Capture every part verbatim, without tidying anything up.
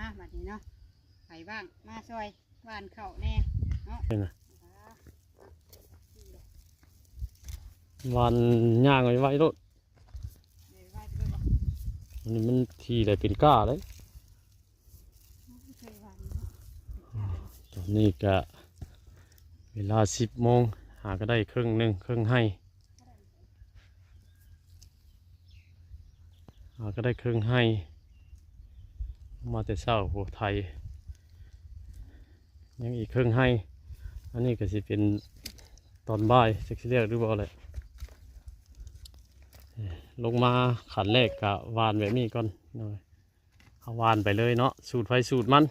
มาบัดนี้เนาะ ไผว่างมาซอยหว่านข้าวแน่เนาะ นี่นะหว่านย่างไว้ไว้โลด เดี๋ยวว่าจะไปบอก อันนี้มันที่ได้เป็นก้าเลย เคยหว่านเนาะ ตอนนี้ก็เวลาสิบโมง หาก็ได้ครึ่งหนึ่งครึ่งไฮ่ หาก็ได้ครึ่งไฮ่ มาแต่เช้าโหไถยังอีกครึ่งไฮ่ อันนี้ก็สิเป็นตอนบ่ายจักสิเรียกหรือบ่แหละ ลงมาขั้นแรกก็หว่านแบบนี้ก่อนเนาะ เอาหว่านไปเลยเนาะ สูตรไผสูตรมัน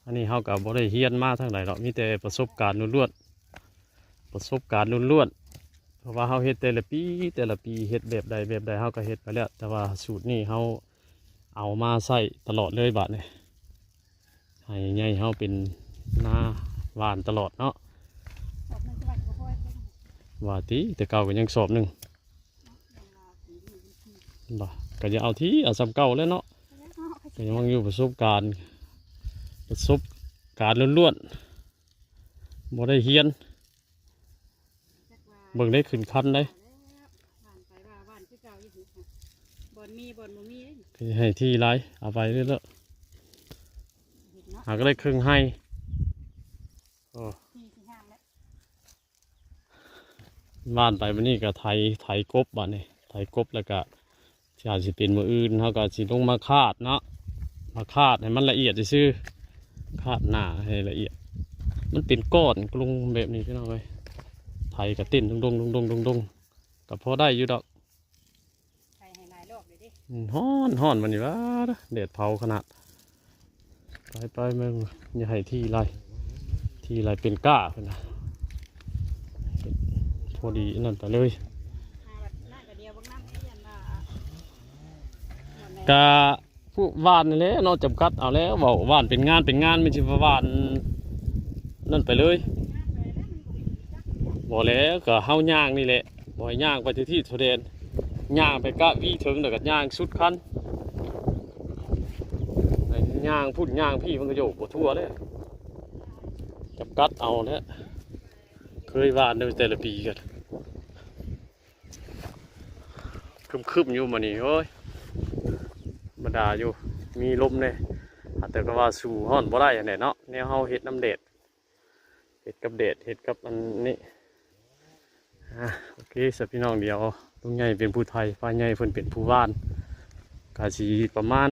อันนี้เฮาก็บ่ได้เรียนมาทางใดดอก มีแต่ประสบการณ์ล้วนๆ ประสบการณ์ล้วนๆ เพราะว่าเฮาเฮ็ดแต่ละปีแต่ละปี เฮ็ดแบบใดแบบใดเฮาก็เฮ็ดไปแล้ว แต่ว่าสูตรนี้เฮาเอามาใช้ตลอดเลยบาดนี้ ให้ใหญ่เฮาเป็นนาหว่านตลอดเนาะ ออกมันจะว่าจะบ่ค่อยเป็น ว่าติ แต่เก่าก็ยังสอบหนึ่ง บ่ ก็อย่าเอาที่เอาซ้ำเก่าแล้วเนาะ แล้วเนาะ ก็ยังอยู่ประสบการณ์ ประสบการณ์ล้วนๆ บ่ได้เรียน จักว่า เบิ่งได้ขึ้นคันได้ หว่านไปว่าหว่านคือเก่าอยู่หั่นค่ะ บ่อนมีบ่อนบ่มีเด้ ก็ให้ที่หลาย เอาไปเรื่อย เห็นเนาะ ๆ หาก็ได้ครึ่งไฮ่ โอ้ ที่สิห้ามแล้ว หว่านไปบัดนี้ก็ไถ ไถกบบัดนี้ ไถกบแล้วก็ ที่อาจสิเป็นมื้ออื่น เฮาก็สิลงมาคาดเนาะ มาคาดให้มันละเอียดซื่อๆ คาดหน้าให้ละเอียด มันเป็นก้อนกลุ่มแบบนี้พี่น้องเอ้ย ไถก็เต้นดงๆ ดงๆ ดงๆ ก็พอได้อยู่ดอก ใส่ให้หลายรอบเลยเด้ อืม ฮ้อนฮ้อนบัดนี้ว่า แดดเผาขนาด ไปไปมึง อย่าให้ที่ไหล ที่ไหลเป็นก้าเพิ่นนะ พอดีนั่นไปเลย หาบัดหน้าก็เดียวเบิ่งน้ำเอ้ยยันว่า กะผู้หว่านนี่แหละเนาะ จำกัดเอาแล้ว เว้าหว่านเป็นงานเป็นงาน ไม่ใช่ว่าหว่านนั่นไปเลย บ่แล้ว ก็เฮาย่างนี่แหละ บ่ให้ย่างไปที่ที่แสดง ย่างไปกะวีเถิง แล้วก็ย่างสุดคัน ย่างพุ้นย่างพี้ มันก็โยกบ่ทั่วเลย จำกัดเอาแหละ เคยหว่านในแต่ละปีกัน ครึมๆ อยู่มื้อนี้ โอ้ย ธรรมดาอยู่ มีลมแหน่ แต่ก็ว่าสู้ฮ้อนบ่ได้หั้นแหละเนาะ แนวเฮาเฮ็ดนำแดด เฮ็ดกับแดด เฮ็ดกับอันนี้ อ่ะ โอเค ซะพี่น้อง เดี๋ยวลุงใหญ่เป็นผู้ไถ ป้าใหญ่เพิ่นเป็นผู้หว่าน ก็สิประมาณ